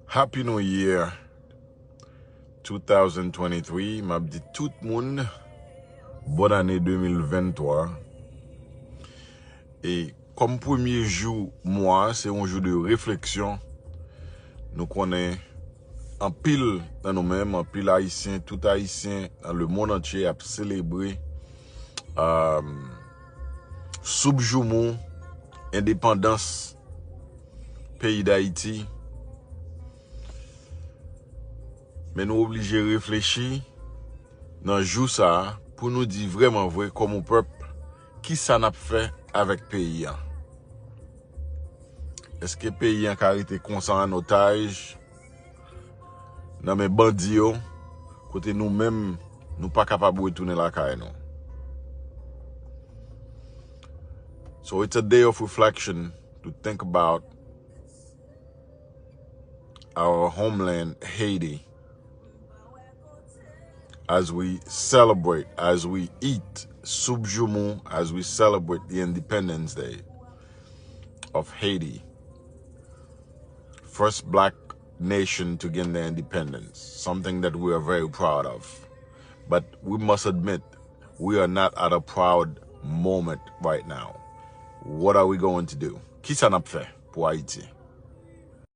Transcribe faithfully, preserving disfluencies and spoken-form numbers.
Happy New Year two thousand twenty-three. M ap di tout moun bòn ane de mil venntwa. E kòm premye jou mwa, se yon jou de refleksyon. Nou konnen anpil nan nou menm, anpil Ayisyen, tout Ayisyen nan lemonn antye ap selebre, um, soubjoumou endepandans peyi Dayiti. Men nou oblije reflechi nan jou sa a pou nou di vrèman vre kòm yon pèp, kisa n ap fè avèk peyi a? Èske peyi a ka rete konsa an otaj nan men bandi yo, kote nou menm nou pa kapab retounen lakay nou? So it's a day of reflection to think about our homeland, Haiti, as we celebrate, as we eat soubjoumou, as we celebrate the Independence Day of Haiti. First black nation to gain their independence, something that we are very proud of. But we must admit, we are not at a proud moment right now. What are we going to do? Kisa n ap fè pou Ayiti?